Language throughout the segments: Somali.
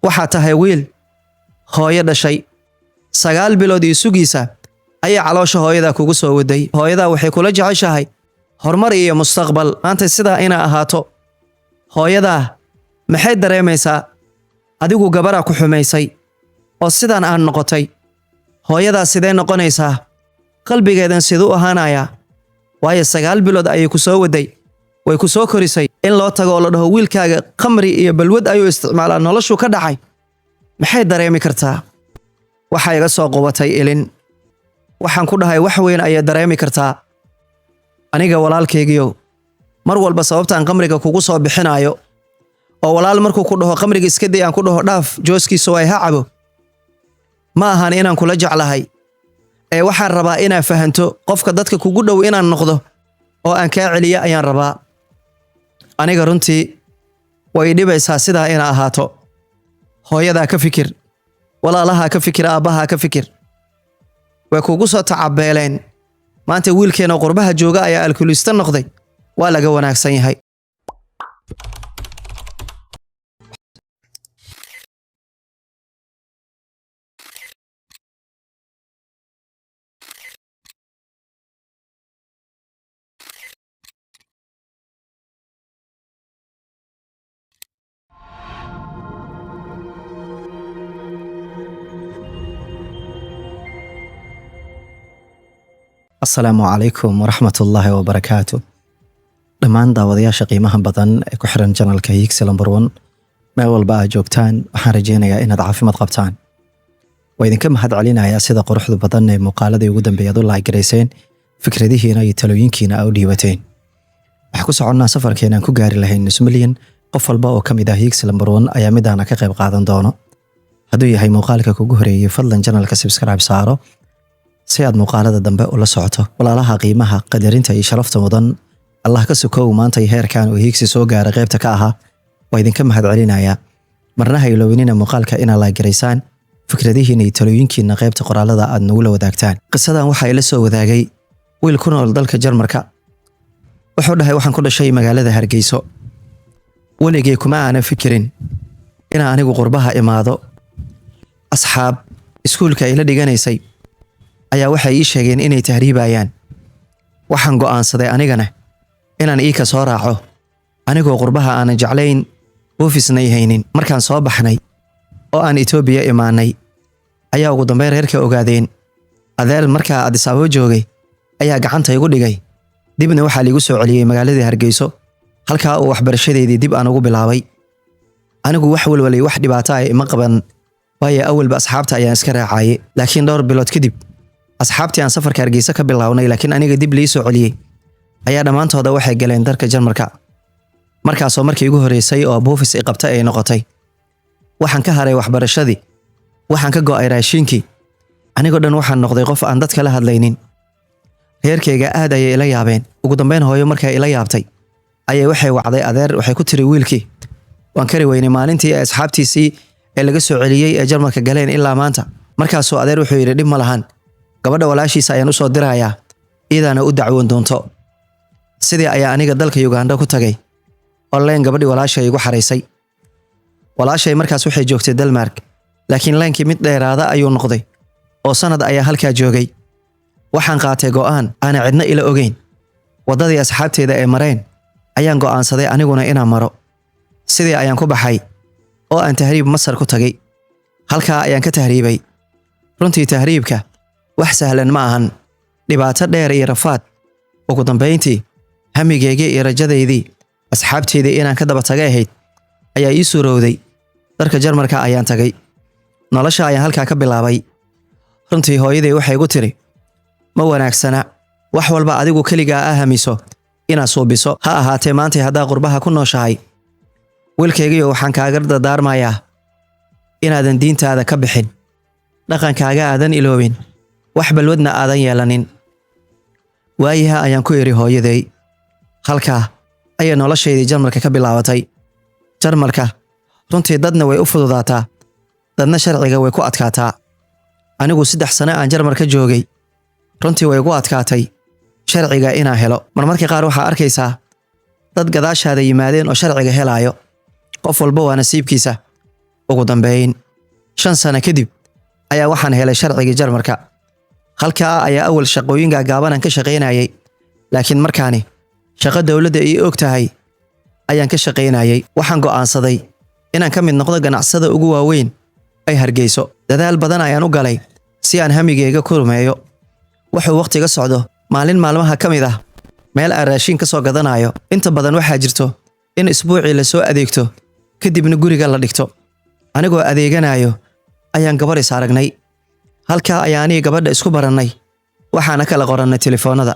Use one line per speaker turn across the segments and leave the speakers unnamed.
Waxaa tahay wiil hooyo dhashay, 9 bilood iyo sugiisa ayaa caloosha hooyadaa kugu soo waday. Hooyadaa waxay kula jeceshahay horumar iyo mustaqbal. Maanta sidaa inaa ahaato, hooyadaa maxay dareemaysaa? Adigu gabaraa ku xumaysay oo sidaan aan noqotay. Hooyadaa sidee noqonaysaa? Qalbigeedan siduu ahaanayaa? Waayo 9 bilood ayay ku soo waday, way ku soo korisay. In loo tago oo la dhaho wiilkaaga khamri iyo balwad ayuu isticmaalaa, noloshu ka dhacay, maxay dareemi kartaa? Waxaa iga soo qubatay ilin. Waxaan ku dhahay wax weyn ayay dareemi kartaa. Aniga walaalkaygiyow, mar walba sababtaan khamriga kugu soo bixinayo oo walaal markuu ku dhaho khamriga iska day aan ku dhaho dhaaf, jooskiisa way ha cabo, ma ahan inaan kula jeclahay. Ee waxaan rabaa inaa fahanto qofka dadka kugu dhow inaan noqdo oo aan kaa celiyo ayaan rabaa. Aniga runtii way dhibaysaa sidaa inaa ahaato. Hooyadaa ka fikir, walaalahaa ka fikir, aabbahaa ka fikir. Way kugu soo tacabeeleen. Maanta wiilkeena qurbaha jooga ayaa alkuliista noqday. Waa laga wanaagsan yahay. Asalaamu calaykum waraxmatullaahi wabarakaatu. Dhammaan daawadayaasha qiimaha badan ee ku xiran janalka Higsi Number 1, meel walba aad joogtaan, waxaan rajeynayaa inaad caafimaad qabtaan. Waa idinka mahad celinayaa sida quruxda badan ee muuqaaladii ugu dambeeyay aad u laagarayseen, fikradihiina iyo talooyinkiina aa u dhiibateen. Waxaan ku soconnaa safarkeena aan ku gaari lahayn nus milyan. Qof walba oo ka mid ah Higsi Number 1 ayaa midaana ka qayb qaadan doono. Hadduu yahay muuqaalka kugu horeeyey, fadlan janalka subscribe saaro si aad muuqaalada dambe ula socoto. Walaalaha qiimaha, qadarinta iyo sharafta mudan, Allah ka sukow maanta heerkan uu Higsi soo gaaray qaybta ka ahaa, waa idinka mahad celinayaa. Marna ha iloobinina muuqaalka inaad laagaraysaan, fikradihiina iyo talooyinkiina qaybta qoraalada aad nagula wadaagtaan. Qisadan waxaa ila soo wadaagay wiil ku nool dalka Jarmarka. Wuxuu dhahay waxaan ku dhashay magaalada Hargeyso. Weligay kuma aanan fikirin inaan anigu qurbaha imaado. Asxaab iskuulka ila dhiganaysay ayaa waxay ii sheegeen inay tahriibayaan. Waxaan go'aansaday anigana inaan ii ka soo raaco, anigoo qurbaha aanan jeclayn, buufisnay haynin. Markaan soo baxnay oo aan Itoobiya imaanay ayaa ugu dambeyn reerka ogaadeen. Adeer markaa Addis Ababa joogay ayaa gacanta igu dhigay. Dibna waxaa liigu soo celiyey magaaladii Hargeyso, halkaa uu waxbarashadeedii dib aan ugu bilaabay. Anigu wax walwalay wax dhibaato ah ima qaban, waayo awalba asxaabta ayaan iska raacayay. Laakiin dhowr bilood kadib asxaabtii aan safarka Hargeysa ka bilownay, laakiin aniga dib lii soo celiyey, ayaa dhammaantooda waxay galeen dalka Jarmarka. Markaasoo markii igu horeysay oo buufis i qabtay ay noqotay. Waxaan ka haray waxbarashadii, waxaan ka go'ay raashinkii. Anigoo dhan waxaan noqday qof aan dadka la hadlaynin. Reerkayga aad ayay ila yaabeen. Ugu dambeyn hooyo markay ila yaabtay ayay waxay wacday adeer, waxay ku tiri wiilkii waan kari weynay maalintii ee asxaabtiisii ee laga soo celiyey ee Jarmarka galeen ilaa maanta. Markaasuu adeer wuxuu yidhi dhib ma lahan, gabadha walaashiisa ayaan u soo dirayaa, iyadaana u dacwoon doonto. Sidii ayaa aniga dalka Uganda ku tagay oo leen gabadhii walaashay igu xaraysay. Walaashay markaas waxay joogtay Denmark, laakiin leenkii mid dheeraada ayuu noqday oo sanad ayaa halkaa joogay. Waxaan qaatay go'aan aanan cidna ila ogeyn. Waddadii asxaabteeda ay mareen ayaan go'aansaday aniguna inaan maro. Sidii ayaan ku baxay oo aan tahriib Masar ku tagay. Halkaa ayaan ka tahriibay. Runtii tahriibka wax sahlan ma ahan, dhibaato dheer iyo rafaad. Ugu dambeyntii hamigaygii iyo rajadaydii asxaabteydii inaan ka daba tagay ahayd ayaa ii suurowday. Dalka Jarmarka ayaan tagay, nolosha ayaan halkaa ka bilaabay. Runtii hooyaday waxay igu tiri ma wanaagsana wax walba adigu keligaa ah hamiso inaad suubiso. Ha ahaatee maantay haddaa qurbaha ku nooshahay, wiilkaygiyo waxaan kaaga dardaarmayaa inaadan diintaada ka bixin, dhaqankaaga aadan iloobin, wax balwadna aadan yeelanin. Waayaha ayaan ku idhi hooyaday. Halkaa ayay noloshaydii Jarmalka ka bilaabatay. Jarmalka runtii dadna way u fududaataa, dadna sharciga way ku adkaataa. Anigu 3 sano aan Jarmalka joogay, runtii way igu adkaatay sharciga inaan helo. Marmarka qaar waxaa arkaysaa dad gadaashaada yimaadeen oo sharciga helaayo. Qof walba waa nasiibkiisa. Ugu dambeyn, 5 sano kadib ayaa waxaan helay sharcigii Jarmarka. Halkaa ayaa awal shaqooyin gaagaabanaan ka shaqaynayay, laakiin markaani shaqo dowladda ii og tahay ayaan ka shaqaynayay. Waxaan go'aansaday inaan ka mid noqdo ganacsada ugu waaweyn ay Hargeyso. Dadaal badan ayaan u galay si aan hamigeyga ku rumeeyo. Wuxuu wakhtiga socdo, maalin maalmaha ka mid ah, meel aan raashin ka soo gadanayo. Inta badan waxaa jirto in isbuucii la soo adeegto, kadibna guriga la dhigto. Anigoo adeeganayo ayaan gabar is aragnay. Halkaa ayaa aniga gabadha isku barannay, waxaana kala qorannay telefoonnada.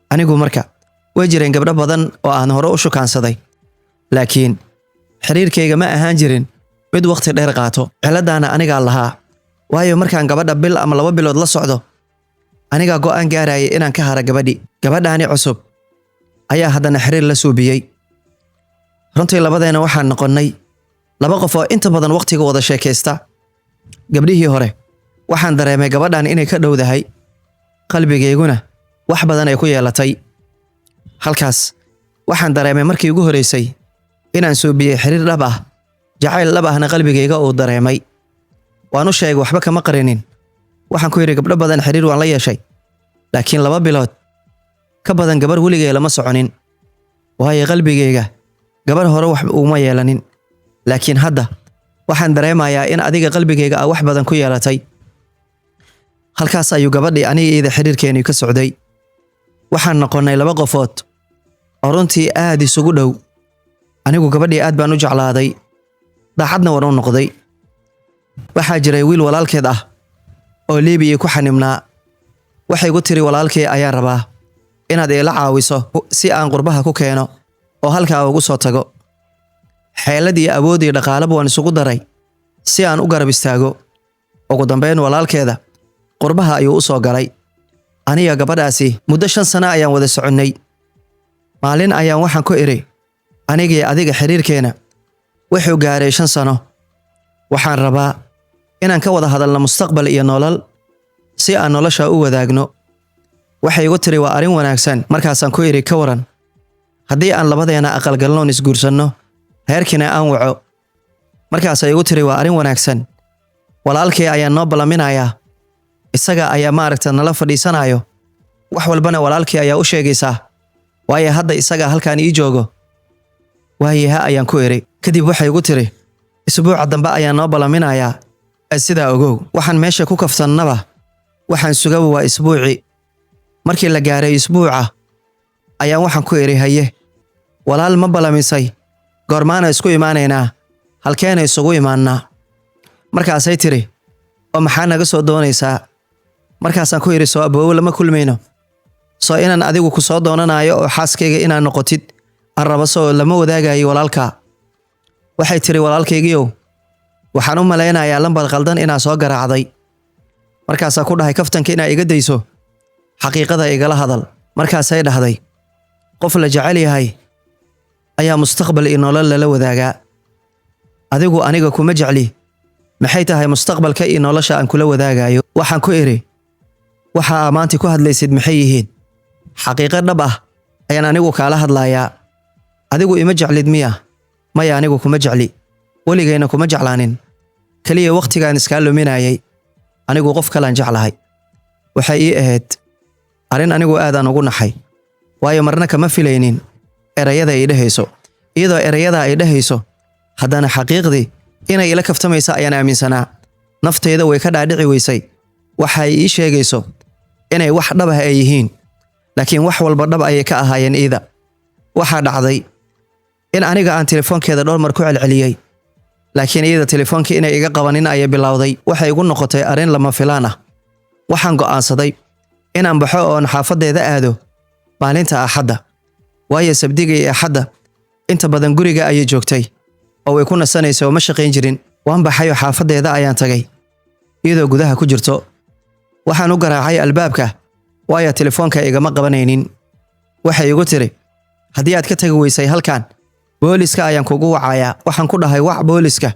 Anigu marka way jireen gabdho badan oo aan hore u shukaansaday, laakiin xiriirkayga ma ahaan jirin mid wakhti dheer qaato. Ciladaana anigaa lahaa, waayo markaan gabadha bil ama 2 bilood la socdo, anigaa go'aan gaaraya inaan ka hara gabadhi. Gabadhaani cusub ayaa haddana xiriir la suubiyey. Runtii labadeena waxaan noqonnay laba qof oo inta badan wakhtiga wada sheekaysta. Gabdhihii hore waxaan dareemay gabadhan inay ka dhowdahay, qalbigayguna wax badan ay ku yeelatay. Halkaas waxaan dareemay markii ugu horreysay inaan suubiyey xiriir dhab ah, jacayl dhab ahna qalbigayga uu dareemay. Waan u sheegay, waxba kama qarinin. Waxaan ku yidhi, "Gabdho badan xiriir waan la yeeshay, laakiin 2 bilood ka badan gabar weligay lama soconin, waayo qalbigayga gabar hore wax uma yeelanin. Laakiin hadda waxaan dareemayaa in adiga qalbigayga aa wax badan ku yeelatay." Halkaas ayuu gabadhii aniga iyada xiriirkeennii ka socday. Waxaan noqonnay laba qofood oo runtii aad isugu dhow. Anigu gabadhii aad baan u jeclaaday, daacadna waan u noqday. Waxaa jiray wiil walaalkeed ah oo Liibiya ku xanibnaa. Waxay igu tiri, "Walaalkay ayaan rabaa inaad iila caawiso si aan qurbaha ku keeno oo halkaa ugu soo tago." Xeelad iyo awood iyo dhaqaalaba waan isugu daray si aan u garab istaago. Ugu dambayn walaalkeeda qurbaha ayuu u soo galay. Aniga gabadhaasi muddo 5 sano ayaan wada soconnay. Maalin ayaan waxaan ku idhi, "Anigii adiga xiriirkeena wuxuu gaaray 5 sano. Waxaan rabaa inaan ka wada hadalno mustaqbal iyo nolol, si aan nolosha u wadaagno." Waxay igu tiri, "Waa arrin wanaagsan." Markaasaan ku idhi, "Ka waran haddii aan labadeena aqalgalnoon isguursanno, reerkiina aan waco?" Markaasay igu tiri, "Waa arrin wanaagsan. Walaalkay ayaa noo ballaminayaa, isaga ayaa maaragta nala fadhiisanayo. Wax walbana walaalkii ayaa u sheegaysaa, waayo hadda isagaa halkaan ii joogo." "Waayaha," ayaan ku idhi. Kadib waxay igu tiri, "Isbuuca dambe ayaan noo ballaminayaa, ee sidaa ogow." Waxaan meesha ku kaftannaba, waxaan sugaba waa isbuuci. Markii la gaaray isbuuca ayaan waxaan ku idhi, "Haye walaal, ma ballamisay? Goormaana isku imaanaynaa? Halkeena isugu imaannaa?" Markaasay tiri, "Oo maxaa naga soo doonaysaa?" Markaasaan ku idhi, "Soo aboowo lama kulmayno? Soo inaan adigu ku soo doonanayo oo xaaskayga inaad noqotid aan rabo, soo lama wadaagayo walaalkaa?" Waxay tiri, "Walaalkaygiiow, waxaan u malaynayaa lambar qaldan inaad soo garaacday." Markaasaa ku dhahay, "Kaftanka inaa iga dayso, xaqiiqada igala hadal." Markaasay dhahday, "Qof la jecel yahay ayaa mustaqbal iyo nolol lala wadaagaa. Adigu aniga kuma jecli, maxay tahay mustaqbalka iyo nolosha aan kula wadaagayo?" Waxaan ku idhi, "Waxa aa maanta ku hadlaysid maxay yihiin? Xaqiiqo dhab ah ayaan anigu kaala hadlayaa. Adigu ima jeclid miya?" "Maya, anigu kuma jecli, weligayna kuma jeclaanin. Keliya wakhtigaan iskaa luminayay. Anigu qof kalaan jeclahay." Waxay ii ahayd arrin anigu aadaan ugu naxay, waayo marna kama filaynin erayada ay dhehayso. Iyadoo erayada ay dhehayso, haddana xaqiiqdii inay ila kaftamaysa ayaan aaminsanaa. Naftayda way ka dhaadhici weysay waxay ii sheegayso inay wax dhab ah ay yihiin, laakiin wax walba dhab ayay ka ahaayeen iida. Waxaa dhacday in aniga aan telefoonkeeda dhowr mar ku celceliyey, laakiin iyada telefoonka inay iga qabanin ayay bilowday. Waxay igu noqotay arrin lama filaan ah. Waxaan go'aansaday inaan baxo oon xaafaddeeda aado maalinta Axadda, waayo Sabdiga iyo Axadda inta badan guriga ayay joogtay oo way ku nasanaysa oo ma shaqayn jirin. Waan baxay oo xaafaddeeda ayaan tagay iyadoo gudaha ku jirto. Waxaan u garaacay albaabka, waayo telefoonka igama qabanaynin. Waxay igu tiri, "Haddii aad ka tagi weysay halkan, booliska ayaan kugu wacayaa." Waxaan ku dhahay, "Wac booliska.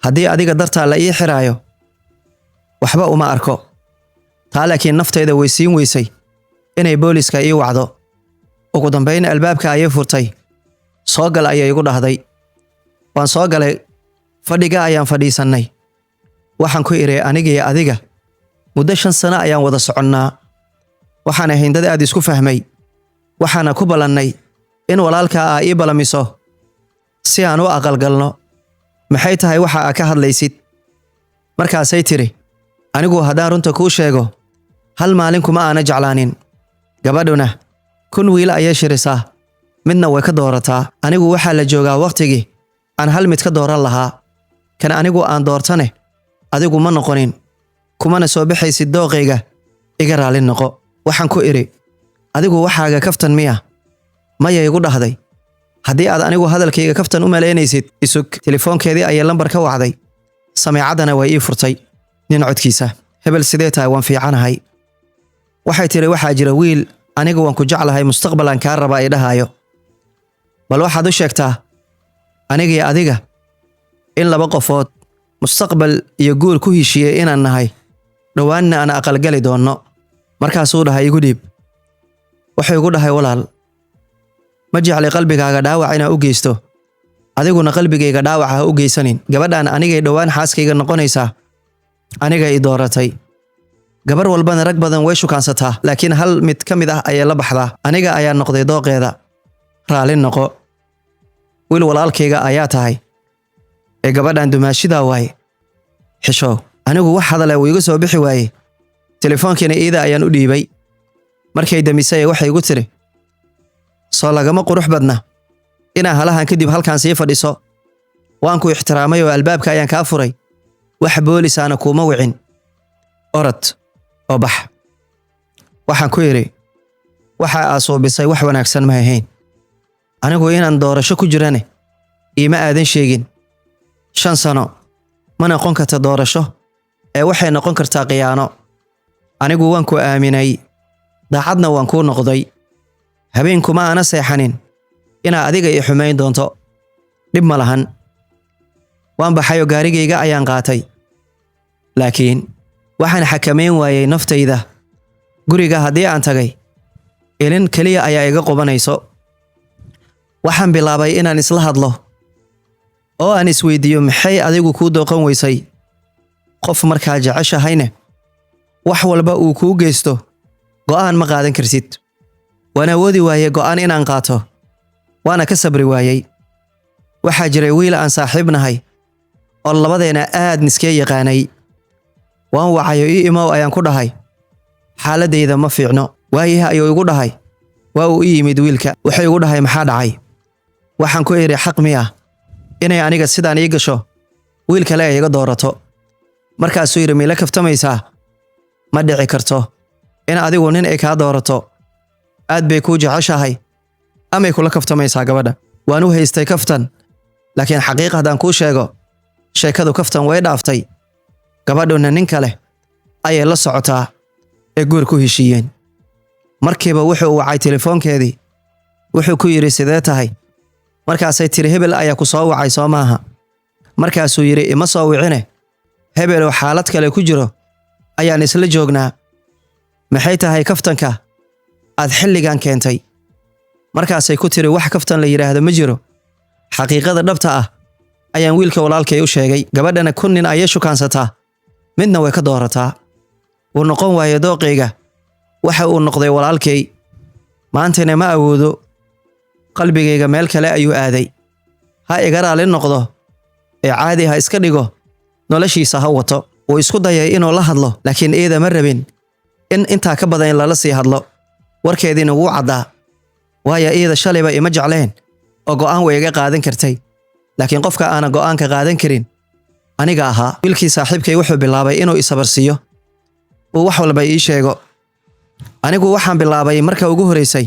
Haddii adiga dartaa la ii xiraayo, waxba uma arko taa." Laakiin naftayda way siin weysay inay booliska ii wacdo. Ugu dambayn albaabka ayay furtay. "Soo gal," ayay igu dhahday. Waan soo galay. Fadhiga ayaan fadhiisannay. Waxaan ku idhi, anigiyo adiga muddo 5 sano ayaan wada soconnaa. Waxaan ahayn dad aad isku fahmay, waxaana ku ballannay in walaalkaa aa ii ballamiso si aan u aqalgalno. Maxay tahay waxa aa ka hadlaysid? Markaasay tidhi, anigu haddaan runta kuu sheego, hal maalin kuma aana jeclaanin. Gabadhuna 1000 wiil ayay shirisaa, midna way ka doorataa. Anigu waxaa la joogaa wakhtigii aan hal mid ka dooran lahaa. Kan anigu aan doortane adigu ma noqonin, kumana soo baxaysid dooqayga. Iga raalli noqo. Waxaan ku idhi, adigu waxaaga kaftan miya? Maya, igu dhahday. Haddii aad anigu hadalkayga kaftan u malaynaysid, isug. Telefoonkeedii ayay lambar ka wacday, sameecaddana way ii furtay. Nin codkiisa: "Hebel, sidee tahay?" "Waan fiicanahay." Waxay tidhi, "Waxaa jira wiil anigu waan ku jeclahay, mustaqbalan kaa raba i dhahaayo. Bal waxaad u sheegtaa anigii adiga in laba qofood mustaqbal iyo guur ku heshiiyey inaan nahay, dhowaanna aan aqalgali doonno." Markaasuu dhahay, "Igu dhiib." Wuxuu igu dhahay, "Walaal, ma jecli qalbigaaga dhaawac inaa u geysto, adiguna qalbigayga dhaawac ha u geysanin. Gabadhaan anigay dhowaan xaaskayga noqonaysaa, aniga i dooratay. Gabar walbana rag badan way shukaansataa, laakiin hal mid ka mid ah ayay la baxdaa. Aniga ayaa noqday dooqeeda. Raalli noqo, wiil walaalkayga ayaa tahay, ee gabadhan dumaashidaa waaye, xishow." Anigu wax hadale wuu iga soo bixi waaye. Telefoonkiina iida ayaan u dhiibay. Markay damisay waxay igu tiri, "Soo lagama qurux badna inaa halahan kadib halkan sii fadhiso? Waan ku ixtiraamay oo albaabka ayaan kaa furay, wax boolisaana kuuma wicin. Orod oo bax." Waxaan ku idhi, "Waxa aa suubisay wax wanaagsan ma ahayn. Anigu inaan doorasho ku jirane iima aadan sheegin. 5 sano ma noqon karta doorasho, ee waxay noqon kartaa khiyaano. Anigu waan ku aaminay, daacadna waan kuu noqday. Habeenkuma aana seexanin inaa adiga ii xumayn doonto. Dhib ma lahan." Waan baxay oo gaarigayga ayaan qaatay, laakiin waxaan xakamayn waayey naftayda. Guriga haddii aan tagay, ilin keliya ayaa iga qubanayso. Waxaan bilaabay inaan isla hadlo oo aan isweydiiyo, maxay adigu kuu dooqan weysay? Qof markaa jeceshahayne wax walba uu kuu geysto, go'aan ma qaadan kartid. Waan awoodi waayey go'aan inaan qaato, waana ka sabri waayey. Waxaa jiray wiil aan saaxiib nahay oo labadeena aad niskee yaqaanay. Waan wacayo, "Ii imow," ayaan ku dhahay, "xaaladdayda ma fiicno." "Waayah," ayuu igu dhahay. Waa uu i yimid wiilka. Wuxuu igu dhahay, "Maxaa dhacay?" Waxaan ku idhi, "Xaq miya inay aniga sidaan ii gasho, wiil kale ay iga doorato?" Markaasuu yidhi, "Miila kaftamaysaa? Ma dhici karto in adigu nin ay kaa doorato. Aad bay kuu jeceshahay, amay kula kaftamaysaa gabadha?" Waan u haystay kaftan, laakiin xaqiiq haddaan kuu sheego, sheekadu kaftan way dhaaftay. Gabadhuna nin kale ayay la socotaa ee guur ku heshiiyeen. Markiiba wuxuu wacay telefoonkeedii. Wuxuu ku yidhi, "Sidee tahay?" Markaasay tiri, "Hebel ayaa ku soo wacay, soo maaha?" Markaasuu yidhi, "Ima soo wicine, hebelow xaalad kale ku jiro ayaan isla joognaa. Maxay tahay kaftanka aad xilligan keentay?" Markaasay ku tiri, "Wax kaftan la yidhaahdo ma jiro. Xaqiiqada dhabta ah ayaan wiilka walaalkay u sheegay. Gabadhana 1000 nin ayay shukaansataa, midna way ka doorataa. Wuu noqon waaye dooqayga, waxa uu noqday walaalkay. Maantana ma awoodo, qalbigayga meel kale ayuu aaday. Ha iga raali noqdo ee caadi ha iska dhigo, noloshiisa ha wato." Wuu isku dayay inuu la hadlo, laakiin iida ma rabin in intaa ka badan lala sii hadlo. Warkeediina wuu caddaa, waayo iida shalayba ima jecleen oo go'aan way iga qaadan kartay, laakiin qofka aanan go'aanka qaadan karin aniga ahaa. Wiilkii saaxiibkay wuxuu bilaabay inuu isabarsiiyo, uu wax walba ii sheego. Anigu waxaan bilaabay marka ugu horraysay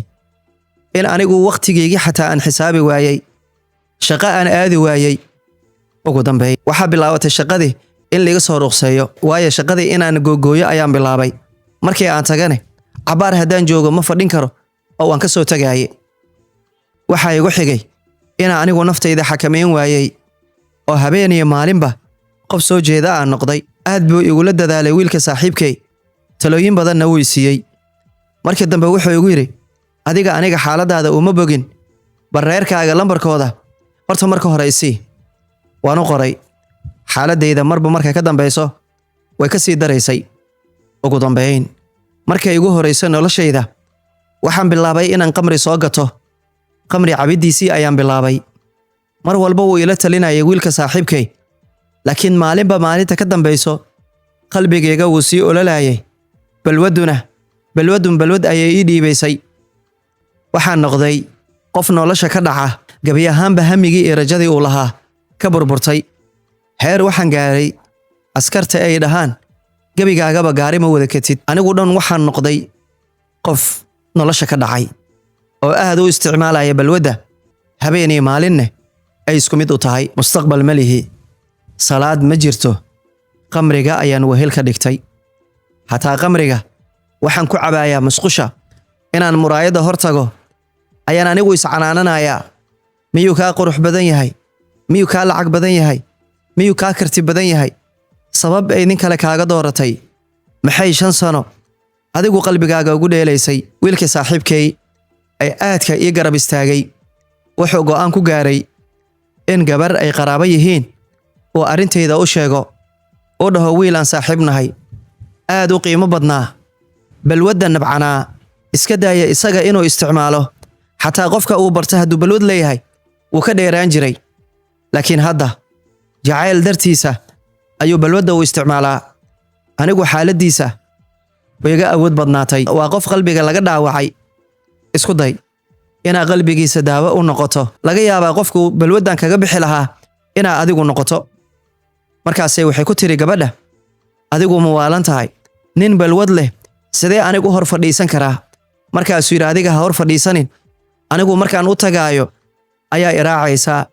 in anigu wakhtigaygii xataa aan xisaabi waayey, shaqo aan aadi waayey. Ugu dambeey waxaa bilaabatay shaqadii in laiga soo ruqseeyo, waayo shaqadii inaan googooyo ayaan bilaabay. Markii aan tagane, cabbaar haddaan joogo ma fadhin karo oo waan ka soo tagaaye. Waxaa igu xigay inaan anigu naftayda xakamayn waayey oo habeen iyo maalinba qof soo jeeda aan noqday. Aad buu igula dadaalay wiilka saaxiibkay, talooyin badanna wuu i siiyey. Markii dambe wuxuu igu yidhi, "Adiga aniga xaaladaada uma bogin, bal reerkaaga lambarkooda horta marka hore isii." Waan u qoray. Xaaladdayda marba markay ka dambayso way ka sii daraysay. Ugu dambayn, markay igu horrayso noloshayda, waxaan bilaabay inaan qamri soo gato. Qamri cabiddiisii ayaan bilaabay. Mar walba wuu ila talinayay wiilka saaxiibkay, laakiin maalinba maalinta ka dambayso qalbigayga wuu sii ololayay. Balwadduna balwadun balwad ayay ii dhiibaysay. Waxaan noqday qof nolosha ka dhaca, gebi ahaanba hamigii iyo rajadii uu lahaa ka burburtay. Heer waxaan gaaray askarta ay dhahaan, gebigaagaba gaari ma wada katid. Anigu dhan waxaan noqday qof nolosha ka dhacay oo aad u isticmaalaya balwadda, habeen iyo maalinne ay isku mid u tahay. Mustaqbal ma lihi, salaad ma jirto, qamriga ayaan wehel ka dhigtay. Xataa qamriga waxaan ku cabayaa musqusha. Inaan muraayadda hor tago ayaan anigu iscanaananayaa. Miyuu kaa qurux badan yahay? Miyuu kaa lacag badan yahay? Miyuu kaa karti badan yahay? Sabab ay nin kale kaaga dooratay maxay 5 sano adigu qalbigaaga ugu dheelaysay? Wiilkii saaxiibkay ay aadka ii garab istaagay wuxuu go'aan ku gaaray in gabar ay qaraabo yihiin uu arrintayda u sheego, u dhaho wiil aan saaxiib nahay, aad u qiimo badnaa, balwadda nabcanaa, iska daaya isaga inuu isticmaalo, xataa qofka uu barta hadduu balwad leeyahay wuu ka dheeraan jiray, laakiin hadda jacayl dartiisa ayuu balwadda u isticmaalaa. Anigu xaaladdiisa way iga awood badnaatay. Waa qof qalbiga laga dhaawacay. Isku day inaa qalbigiisa daawo u noqoto. Laga yaabaa qofku balwaddan kaga bixi lahaa inaa adigu noqoto. Markaasay waxay ku tiri gabadha, adigu ma waalan tahay? Nin balwad leh sidee anigu hor fadhiisan karaa? Markaasuu yidhi, adiga ha hor fadhiisanin, anigu markaan u tagaayo ayaa iraacaysaa.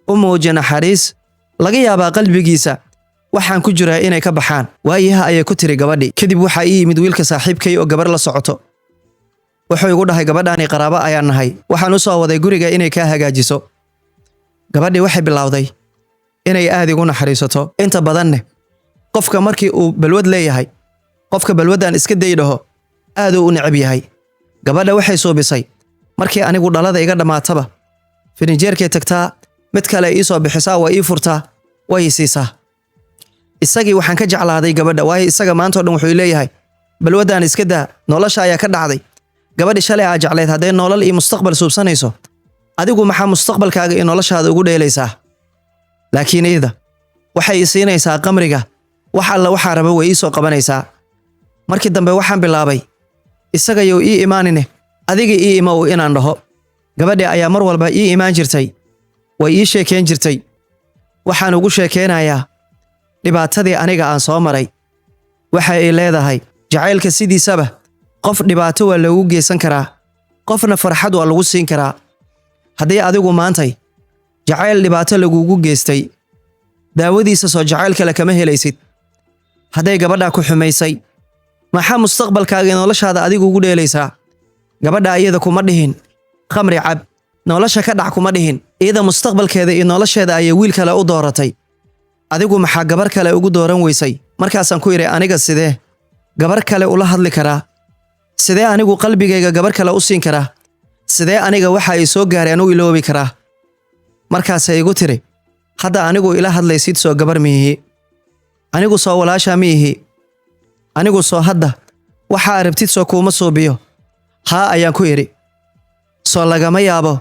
U muuji naxariis, laga yaabaa qalbigiisa waxaan ku jiraa inay ka baxaan. Waayaha, ayay ku tiri gabadhi. Kadib waxaa ii yimid wiilka saaxiibkay oo gabar la socoto. Wuxuu igu dhahay, gabadhaani qaraabo ayaan nahay, waxaan u soo waday guriga inay kaa hagaajiso. Gabadhii waxay bilowday inay aad igu naxariisato. Inta badanne qofka markii uu balwad leeyahay, qofka balwaddan iska day dhaho aaduu u necab yahay. Gabadha waxay suubisay, markii anigu dhalada iga dhammaataba firinjeerkay tagtaa, mid kale ii soo bixisaa, waa ii furtaa, way i siisaa. Isagii waxaan ka jeclaaday gabadha, waayo isaga maanta o dhan wuxuu leeyahay, balwaddan iska daa, nolosha ayaa ka dhacday. Gabadhi shalay aa jeclayd hadday nolol iyo mustaqbal suubsanayso, adigu maxaa mustaqbalkaaga iyo noloshaada ugu dheelaysaa? Laakiin iyada waxay i siinaysaa qamriga, wax alla waxaa raba way ii soo qabanaysaa. Markii dambe waxaan bilaabay, isagayow ii imaanine, adiga ii imow inaan dhaho. Gabadhi ayaa mar walba ii imaan jirtay, way ii sheekayn jirtay. Waxaan ugu sheekaynayaa dhibaatadii aniga aan soo maray. Waxa ay leedahay, jacaylka sidiisaba qof dhibaato waa loogu geysan karaa, qofna farxad waa lagu siin karaa. Haddii adigu maantay jacayl dhibaato lagugu geystay, daawadiisa soo jacayl kale kama helaysid. Hadday gabadhaa ku xumaysay, maxaa mustaqbalkaaga iyo noloshaada adigu ugu dheelaysaa? Gabadha iyada kuma dhihin khamri cab, nolosha ka dhac kuma dhihin. Iyada mustaqbalkeeda iyo nolosheeda ayay wiil kale u dooratay. Adigu maxaa gabar kale ugu dooran weysay? Markaasaan ku idhi, aniga sidee gabar kale ula hadli karaa? Sidee anigu qalbigayga gabar kale u siin karaa? Sidee aniga waxa ay soo gaareen u iloobi karaa? Markaasay igu tiri, hadda anigu ila hadlaysid soo gabar miihi? Anigu soo walaasha miihi? Anigu soo hadda waxaa rabtid soo kuuma suubiyo? Haa, ayaan ku idhi. Soo lagama yaabo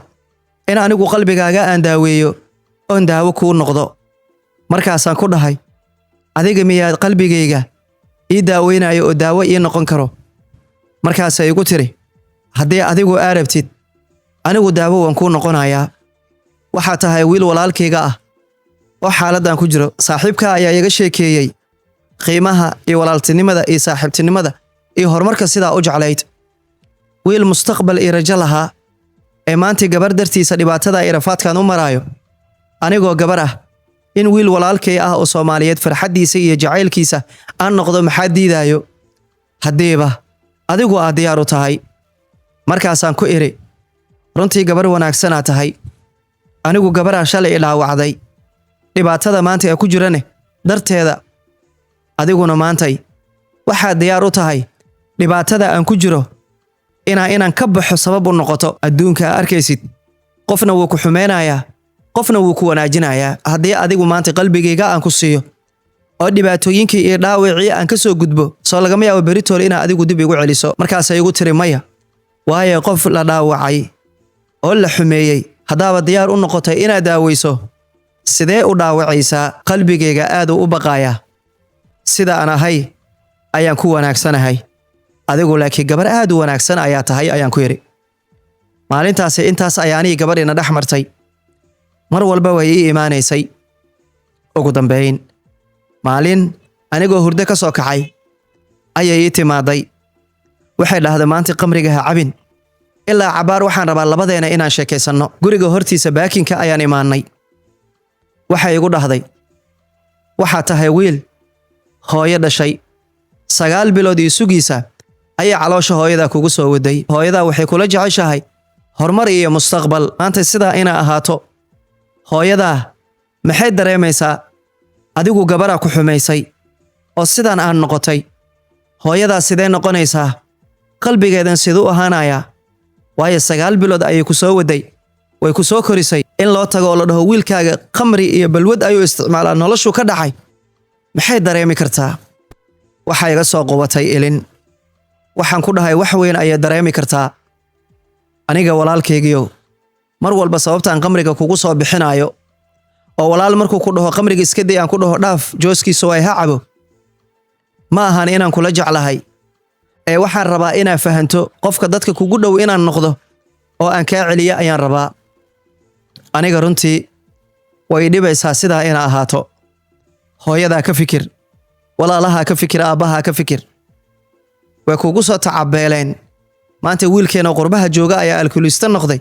in anigu qalbigaaga aan daaweeyo oon daawo kuu noqdo? Markaasaan ku dhahay, adiga miyaad qalbigayga ii daaweynayo oo daawo ii noqon karo? Markaasay igu tiri, haddii adigu aa rabtid, anigu daawo waan kuu noqonayaa. Waxaa tahay wiil walaalkayga ah oo xaaladdan ku jiro. Saaxiibka ayaa iga sheekeeyey qiimaha iyo walaaltinimada iyo saaxiibtinimada iyo horumarka sidaa u jeclayd. Wiil mustaqbal iyo rajo lahaa ee maantii gabar dartiisa dhibaatada iyo rafaadkan u maraayo, anigoo gabar ah in wiil walaalkay ah oo Soomaaliyeed farxaddiisa iyo jacaylkiisa aan noqdo, maxaa diidaayo haddiiba adigu aad diyaar u tahay? Markaasaan ku idhi, runtii gabar wanaagsanaa tahay. Anigu gabaraa shalay i dhaawacday, dhibaatada maanta ee ku jirane darteeda. Adiguna maantay waxaad diyaar u tahay dhibaatada aan ku jiro inaan ka baxo sabab u noqoto. Adduunka aa arkaysid, qofna wuu ku xumeynayaa, qofna wuu ku wanaajinayaa. Haddii adigu maanta qalbigayga aan ku siiyo Oo dhibaatooyinkii iyo dhaawacii aan ka soo gudbo, soo lagama yaabo beritool inaa adigu dib igu celiso. Markaasay igu tiri, "Maya, waayo qof la dhaawacay oo la xumeeyey haddaaba diyaar u noqotay inaad daaweyso, sidee u dhaawacaysaa? Qalbigayga aad uu u baqaayaa. Sida aan ahay ayaan ku wanaagsanahay adigu, laakiin gabar aad u wanaagsan ayaa tahay," ayaan ku yidhi. Maalintaasi intaas ayaa anigii gabadhiina dhex martay. Mar walba way ii imaanaysay. Ugu dambayn, maalin anigoo hurdo ka soo kacay ayay ii timaaday. Waxay dhahday, "Maanta qamriga ha cabin ilaa cabbaar. Waxaan rabaa labadeena inaan sheekaysanno." Guriga hortiisa parking-ka ayaan imaannay. Waxay igu dhahday, "Waxaa tahay wiil hooyo dhashay. 9 bilood iyo sugiisa ayay caloosha hooyadaa kugu soo waday. Hooyadaa waxay kula jeceshahay horumar iyo mustaqbal. Maanta sidaa inaa ahaato, hooyadaa maxay dareemaysaa? Adigu gabaraa ku xumaysay oo sidaan aan noqotay. Hooyadaa sidee noqonaysaa? Qalbigeedan siduu ahaanayaa? Waayo 9 bilood ayay ku soo waday, way ku soo korisay. In loo tago oo la dhaho wiilkaaga khamri iyo balwad ayuu isticmaalaa, noloshuu ka dhacay, maxay dareemi kartaa?" Waxaa iga soo qubatay ilin. Waxaan ku dhahay, "Wax weyn ayay dareemi kartaa. Aniga walaalkaygiyow, mar walba sababtaan qamriga kugu soo bixinaayo oo walaal markuu ku dhaho qamriga iska day aan ku dhaho dhaaf, jooskiisa way ha cabo, ma ahan inaan kula jeclahay, ee waxaan rabaa inaa fahanto qofka dadka kugu dhow inaan noqdo oo aan kaa celiya ayaan rabaa. Aniga runtii way dhibaysaa sidaa inaa ahaato. Hooyadaa ka fikir, walaalahaa ka fikir, aabbahaa ka fikir. Way kugu soo tacabeeleen. Maanta wiilkeena qurbaha jooga ayaa alkuliista noqday.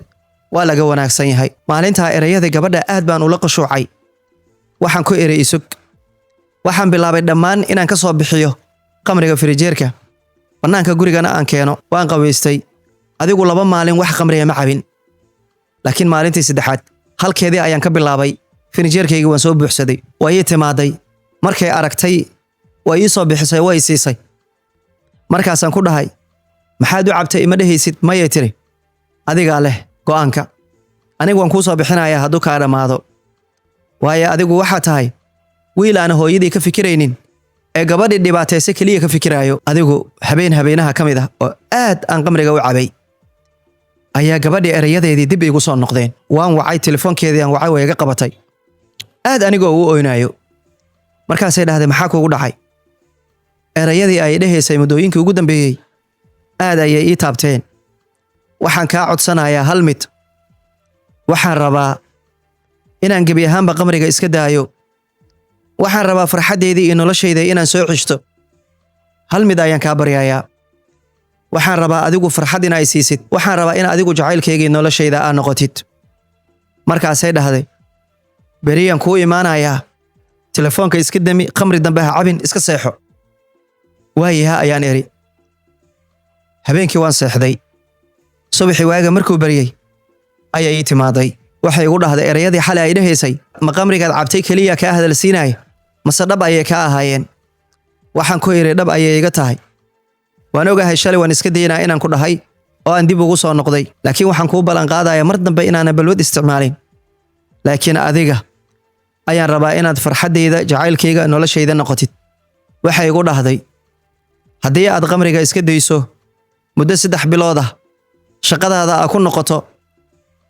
Waa laga wanaagsan yahay." Maalintaa erayada gabadha aad baan ula qashuucay. Waxaan ku eray, "Isug." Waxaan bilaabay dhammaan inaan ka soo bixiyo qamriga firijeerka, bannaanka gurigana aan keeno. Waan qabaystay. Adigu 2 maalin wax qamriga ma cabin, laakiin maalintii saddexaad halkeedii ayaan ka bilaabay. Firijeerkaygii waan soo buuxsaday. Waa ii timaaday. Markay aragtay, waa ii soo bixisay, way siisay. Markaasaan ku dhahay, "Maxaad u cabtay? Ima dhehaysid?" "Mayay," tiri, "adigaa leh go'aanka. Anigu waan kuu soo bixinayaa hadduu kaa dhammaado, waayo adigu waxaa tahay wiil aan hooyadii ka fikiraynin ee gabadhii dhibaatayse keliya ka fikiraayo." Adigu habeen habeenaha ka mid ah oo aad aan qamriga u cabay ayaa gabadhii erayadeedii dib iigu soo noqdeen. Waan wacay, telefoonkeedii aan wacay, way iga qabatay, aad anigoo u oynaayo. Markaasay dhahdeen, "Maxaa kuugu dhacay?" Erayadii ay dhehaysay muddooyinkii ugu dambeeyey aad ayay ii taabteen. "Waxaan kaa codsanayaa hal mid. Waxaan rabaa inaan gebi ahaanba qamriga iska daayo. Waxaan rabaa farxaddeydii iyo noloshayda inaan soo ceshto. Hal mid ayaan kaa baryayaa. Waxaan rabaa adigu farxad in ay siisid. Waxaan rabaa in adigu jacaylkayga iyo noloshayda aad noqotid." Markaasay dhahday, "Beriyaan kuu imaanayaa. Telefoonka iska dami, khamri dambe ha cabin, iska seexo." "Waayaha," ayaan eri. Habeenkii waan seexday. Subaxii waaga markuu baryey ayay ii timaaday. Waxay igu dhahday, "Erayadii xalay ay dhehaysay, ma qamrigaad cabtay keliya kaa hadalsiinaya mase dhab ayay kaa ahaayeen?" Waxaan ku idhi, "Dhab ayay iga tahay. Waan ogahay shalay waan iska daynaa inaan ku dhahay oo aan dib ugu soo noqday, laakiin waxaan kuu ballanqaadayaa mar dambe inaanan balwad isticmaalin. Laakiin adiga ayaan rabaa inaad farxaddayda, jacaylkayga, noloshayda noqotid." Waxay igu dhahday, "Haddii aad qamriga iska dayso muddo 3 bilood ah, shaqadaada aa ku noqoto,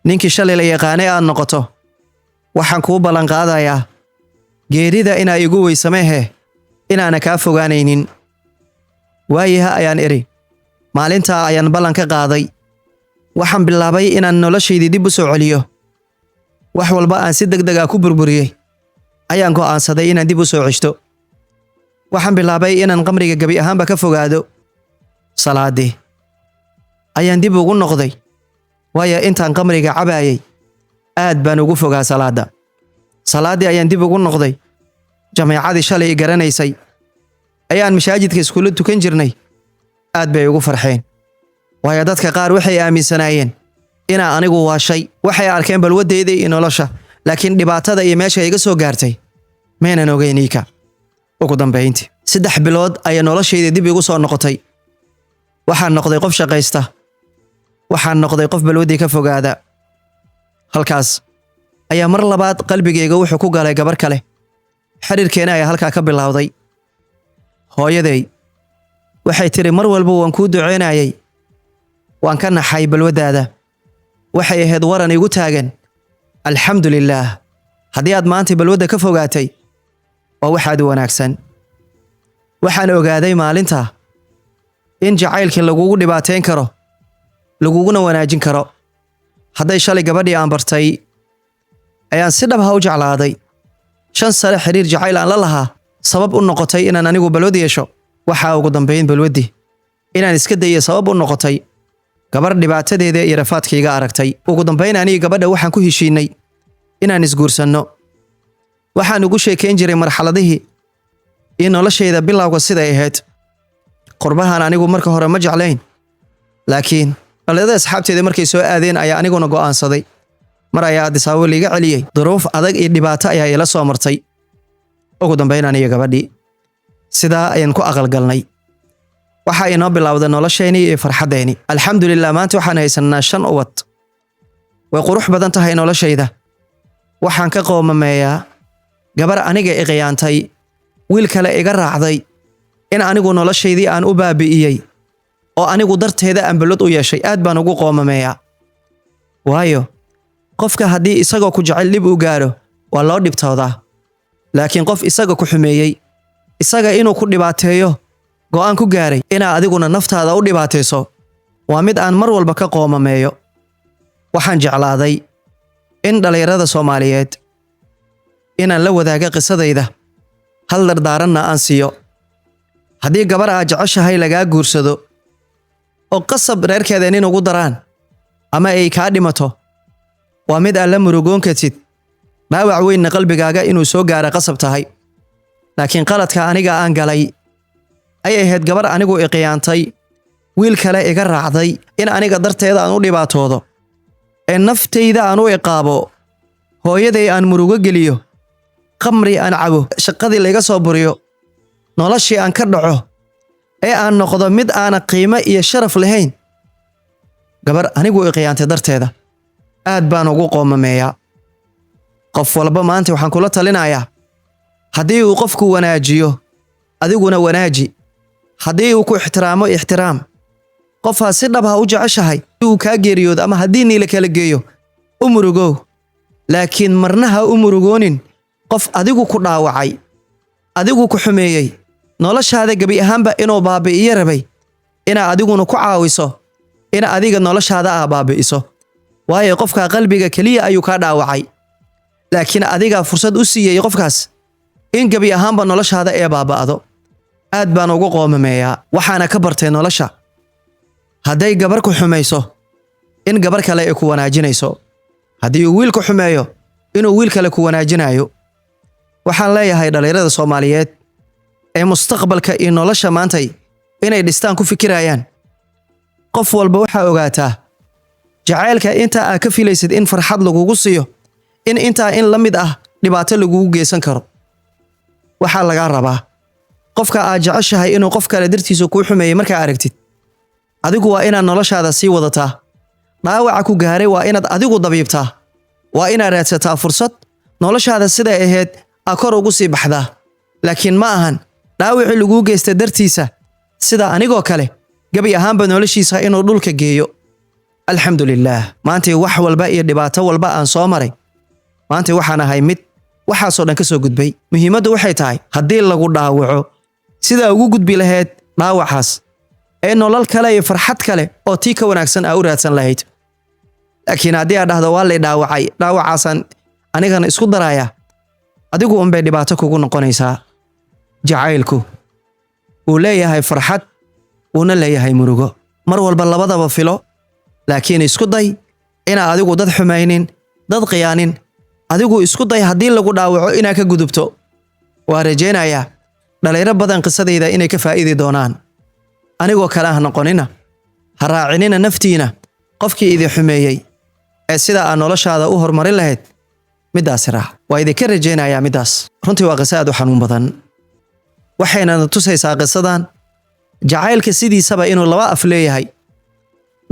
ninkii shalay la yaqaanay aad noqoto, waxaan kuu ballanqaadayaa geerida inaa igu weysamehe inaana kaa fogaanaynin." "Waayaha," ayaan idhi. Maalintaa ayaan ballan ka qaaday. Waxaan bilaabay inaan noloshaydii dib u soo celiyo. Wax walba aan si deg deg ah ku burburiyey ayaan go'aansaday inaan dib u soo ceshto. Waxaan bilaabay inaan qamriga gebi ahaanba ka fogaado. Salaadii ayaan dib ugu noqday, waayo intaan qamriga cabaayay aad baan ugu fogaa salaadda. Salaaddii ayaan dib ugu noqday. Jameecadii shalay i garanaysay ayaan masaajidka iskula tukan jirnay aad bay ugu farxeen, waayo dadka qaar waxay aaminsanaayeen inaa anigu waashay. Waxay arkeen balwaddeydii iyo nolosha, laakiin dhibaatada iyo meesha iga soo gaartay maynan ogeyn iika. Ugu dambayntii, 3 bilood ayaa noloshayda dib igu soo noqotay. Waxaan noqday qof shaqaysta. Waxaan noqday qof balwaddii ka fogaada. Halkaas ayaa mar labaad qalbigayga wuxuu ku galay gabar kale. Xiriirkeena ayaa halkaa ka bilowday. Hooyaday waxay tidhi, "Mar walba waan kuu duceynayay, waan ka naxay balwaddaada. Waxay ahayd waran igu taagan. Alxamdu lilaah, haddii aad maanta balwadda ka fogaatay, waa waxaad u wanaagsan." Waxaan ogaaday maalinta in jacaylkii lagugu dhibaateyn karo, laguguna wanaajin karo. Hadday shalay gabadhii aan bartay ayaan si dhab ah u jeclaaday, 5 sano xiriir jacayl aan la lahaa sabab u noqotay inaan anigu balwad yeesho. Waxaa ugu dambayn balwaddii inaan iska dayo sabab u noqotay gabar dhibaatadeeda iyo rafaadkayga aragtay. Ugu dambayn aniga gabadha waxaan ku heshiinay inaan isguursanno. Waxaan ugu sheekayn jiray marxaladihii iyo noloshayda bilowga siday ahayd. Qurbahan anigu marka hore ma jeclayn, laakiin dhalinyarada asxaabteeda markay soo aadeen ayaa aniguna go'aansaday. Mar ayaa Addis Ababa liiga celiyey. Duruuf adag iyo dhibaato ayaa ila soo martay. Ugu dambayn aniga gabadhii sidaa ayaan ku aqalgalnay. Waxaa inoo bilowday nolosheenii iyo farxaddeeni. Alxamdulilah, maanta waxaan haysanaa shan ubad. Way qurux badan tahay noloshayda. Waxaan ka qoomameeyaa gabar aniga i khiyaantay, wiil kale iga raacday, in anigu noloshaydii aan u baabi'iyey oo anigu darteeda aan balwad u yeeshay. Aad baan ugu qoomameeyaa, waayo qofka haddii isagoo ku jecel dhib uu gaadho, waa loo dhibtoodaa, laakiin qof isaga ku xumeeyey, isaga inuu ku dhibaateeyo go'aan ku gaaray, inaa adiguna naftaada u dhibaatayso, waa mid aan mar walba ka qoomameeyo. Waxaan jeclaaday in dhallinyarada Soomaaliyeed inaan la wadaaga qisadayda, hal dardaaranna aan siiyo. Haddii gabar aad jeceshahay lagaa guursado oo qasab reerkeeda nin ugu daraan ama ay kaa dhimato, waa mid aad la murugoon kartid, dhaawac weynna qalbigaaga inuu soo gaara qasab tahay. Laakiin qaladka aniga aan galay ayay ahayd gabar anigu i khiyaantay, wiil kale iga raacday, in aniga darteeda aan u dhibaatoodo ee naftayda aan u iqaabo, hooyaday aan murugo geliyo, qamri aan cabo, shaqadii layga soo buriyo, noloshii aan ka dhaco ee aan noqdo mid aana qiimo iyo sharaf lahayn, gabar anigu i khiyaantay darteeda. Aad baan ugu qoomameeyaa. Qof walba maanta waxaan kula talinayaa, haddii uu qofku wanaajiyo, adiguna wanaaji. Haddii uu ku ixtiraamo, ixtiraam. Qofaa si dhab ha u jeceshahay uu kaa geeriyoodo ama haddii niila kala geeyo, u murugow, laakiin marna ha u murugoonin qof adigu ku dhaawacay, adigu ku xumeeyey, noloshaada gebi ahaanba inuu baabi'iyo rabay, inaa adiguna ku caawiso in adiga noloshaada ah baabi'iso. Waayo, qofka qalbiga keliya ayuu kaa dhaawacay, laakiin adigaa fursad u siiyey qofkaas in gebi ahaanba noloshaada ee baaba'do. Aad baan ugu qoomameeyaa. Waxaana ka bartay nolosha, hadday gabar ku xumayso, in gabar kale ay ku wanaajinayso. Haddii uu wiil ku xumeeyo, inuu wiil kale ku wanaajinayo. Waxaan leeyahay dhallinyarada Soomaaliyeed ee mustaqbalka iyo nolosha maantay inay dhistaan ku fikirayaan, qof walba waxaa ogaataa jacaylka intaa aad ka filaysid in farxad lagugu siiyo, in intaa in la mid ah dhibaato lagugu geysan karo. Waxaa lagaa rabaa, qofka aad jeceshahay inuu qof kale dartiisa kuu xumeeyey markaa aragtid, adigu waa inaad noloshaada sii wadataa. Dhaawaca ku gaaray waa inaad adigu dabiibtaa, waa inaad raadsataa fursad noloshaada siday ahayd aa kor ugu sii baxdaa, laakiin ma ahan dhaawicii laguu geysta dartiisa, sida anigoo kale, gebi ahaanba noloshiisa inuu dhulka geeyo. Alxamdu lilaah, maantay wax walba iyo dhibaato walba aan soo maray, maantay waxaan ahay mid waxaasoo dhan ka soo gudbay. Muhiimaddu waxay tahay, haddii lagu dhaawaco, sidaa ugu gudbi lahayd dhaawacaas ee nolol kale iyo farxad kale oo tii ka wanaagsan aa u raadsan lahayd. Laakiin haddii aad dhahdo, "Waa lay dhaawacay, dhaawacaasaan anigana isku darayaa," adigu unbay dhibaato kugu noqonaysaa. Jacaylku wuu leeyahay farxad, wuuna leeyahay murugo. Mar walba labadaba filo, laakiin isku day inaa adigu dad xumaynin, dad khiyaanin. Adigu isku day haddii lagu dhaawaco inaa ka gudubto. Waa rajaynayaa dhalinyaro badan qisadayda inay ka faa'iidi doonaan. Anigoo kale ah noqonina, ha raacinina naftiina qofkii idin xumeeyey ee sida aad noloshaada u horumarin lahayd middaasi raac. Waa idinka rajaynayaa middaas. Runtii waa qiso aad u xanuun badan, waxayna tusaysaa qisadan jacaylka sidiisaba inuu laba af leeyahay.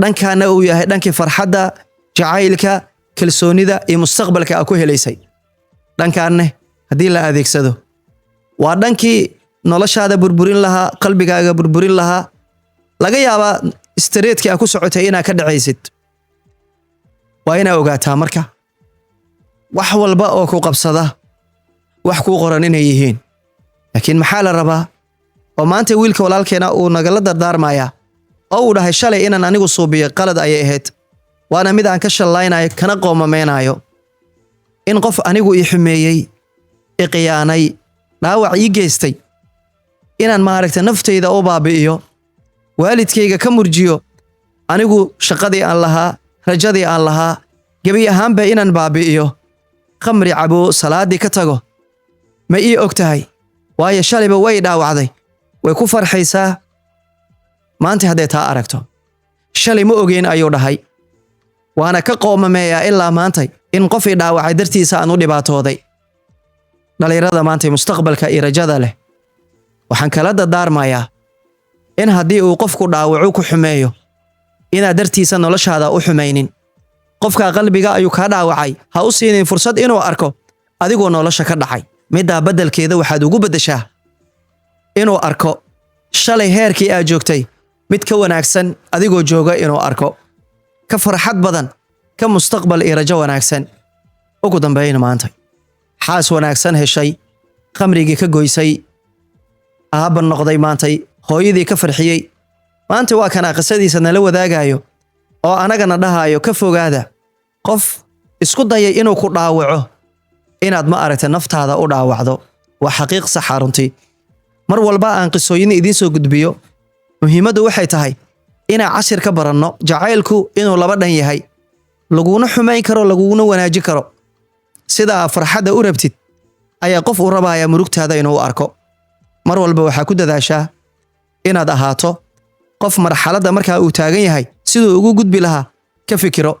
Dhankaana uu yahay dhankii farxadda, jacaylka, kalsoonida iyo mustaqbalka aa ku helaysay, dhankaanne haddii la adeegsado Waa dhankii noloshaada burburin lahaa, qalbigaaga burburin lahaa, laga yaabaa straight-kii aa ku socotay inaa ka dhacaysid. Waa inaa ogaataa marka wax walba oo ku qabsada wax kuu qoran inay yihiin. Laakiin maxaa la rabaa oo maanta wiilka walaalkeena uu nagala dardaarmayaa oo uu dhahay, "Shalay inaan anigu suubiyo qalad ayay ahayd, waana mid aan ka shallaynayo kana qoomameynayo in qof anigu ii xumeeyey, i khiyaanay, dhaawac ii geystay, inaan maaragta naftayda u baabi'iyo, waalidkayga ka murjiyo, anigu shaqadii aan lahaa, rajadii aan lahaa, gebi ahaanba inaan baabi'iyo, khamri cabo, salaaddii ka tago, ma ii og tahay? Waayo shalayba way dhaawacday." Way ku farxaysaa maanta hadday taa aragto. "Shalay ma ogeyn," ayuu dhahay, "waana ka qoomameeyaa ilaa maantay in qof i dhaawacay dartiisa aan u dhibaatooday." Dhallinyarada maantay mustaqbalka iyo rajada leh waxaan kala dardaarmayaa in haddii uu qofku dhaawaco, ku xumeeyo, inaad dartiisa noloshaada u xumaynin. Qofkaa qalbiga ayuu kaa dhaawacay, ha u siinin fursad inuu arko adigoo nolosha ka dhacay. Middaa beddelkeeda waxaad ugu beddeshaa inuu arko shalay heerkii aad joogtay mid ka wanaagsan adigoo jooga, inuu arko ka farxad badan, ka mustaqbal iyo rajo wanaagsan. Ugu dambayn, maanta xaas wanaagsan heshay, khamrigii ka goysay, aabba noqday maantay, hooyadii ka farxiyey, maanta waa kanaa qisadiisa nala wadaagayo oo anagana dhahayo, "Ka fogaada qof isku dayay inuu ku dhaawaco inaad, ma aragta, naftaada u dhaawacdo." Waa xaqiiq saxa runtii. Mar walba aan qisooyin idiin soo gudbiyo, muhiimaddu waxay tahay inaan cashir ka baranno jacaylku inuu laba dhan yahay, laguna xumayn karo, laguguna wanaajin karo. Sidaa farxadda u rabtid ayaa qof u rabaya murugtaada inuu u arko. Mar walba waxaa ku dadaashaa inaad ahaato qof marxaladda markaa uu taagan yahay siduu ugu gudbi lahaa ka fikiro.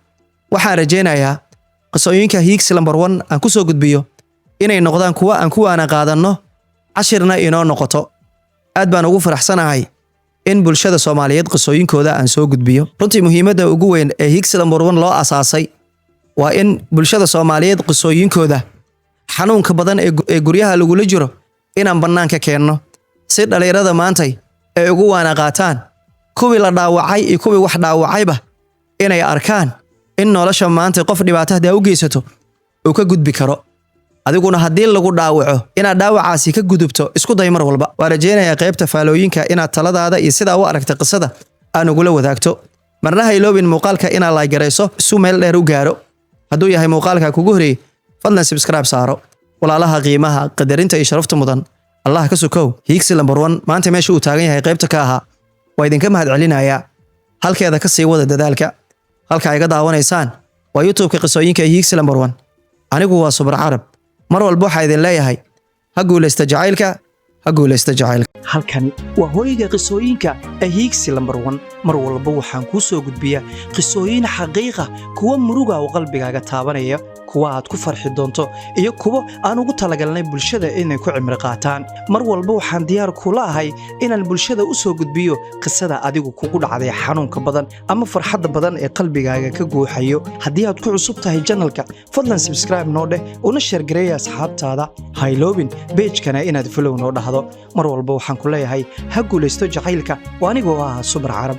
Waxaan rajaynayaa qisooyinka Hiigsi Number One aan ku soo gudbiyo inay noqdaan kuwa aan kuwaana qaadanno, cashirna inoo noqoto. Aad baan ugu faraxsanahay in bulshada Soomaaliyeed qisooyinkooda aan soo gudbiyo. Runtii muhiimadda ugu weyn ee Hiigsi Number One loo asaasay waa in bulshada Soomaaliyeed qisooyinkooda xanuunka badan ee guryaha lagula jiro inaan bannaanka keenno, si dhallinyarada maantay ay ugu waana qaataan, kuwii la dhaawacay iyo kuwii wax dhaawacayba inay arkaan in nolosha maanta qof dhibaato haddii u geysato uu ka gudbi karo. Adiguna haddii lagu dhaawaco, inaad dhaawacaasi ka gudubto isku day mar walba. Waa rajaynayaa qaybta faalooyinka inaad taladaada iyo sidaa u aragta qisada aan ugula wadaagto. Marna ha iloobin muuqaalka inaad like garayso su meel dheer u gaaro. Hadduu yahay muuqaalka kugu horeeyey, fadlan subscribe saaro. Walaalaha qiimaha, qadarinta iyo sharafta mudan, Allah ka sokow, Hiigsi Number One maanta meesha uu taagan yahay qaybta ka ahaa waa idinka mahad celinayaa. Halkeeda ka sii wada dadaalka. Halka iga daawanaysaan waa YouTube-ka qisooyinka ee Hiigsi Number One. Anigu waa Subar Carab. Mar walba waxaa idin leeyahay, ha guulaysta jacaylka, ha guulaysta jacaylka.
Halkani waa hooyga qisooyinka ee Hiigsi Number One. Mar walba waxaan kuu soo gudbiyaa qisooyin xaqiiqa, kuwa muruga oo qalbigaaga taabanaya, kuwa aad ku farxi doonto iyo kuwo aan ugu talagalnay bulshada inay ku cimri qaataan. Mar walba waxaan diyaar kula ahay inaan bulshada u soo gudbiyo qisada adigu kugu dhacday xanuunka badan ama farxadda badan ee qalbigaaga ka guuxayo. Haddii aad ku cusub tahay channel-ka, fadlan subscribe noo dheh, una share gareeya asxaabtaada. Ha iloobin page-kana inaad follow noo dhahdo. Mar walba waxaan ku leeyahay, ha guulaysto jacaylka. Oo anigoo ah Subar Carab.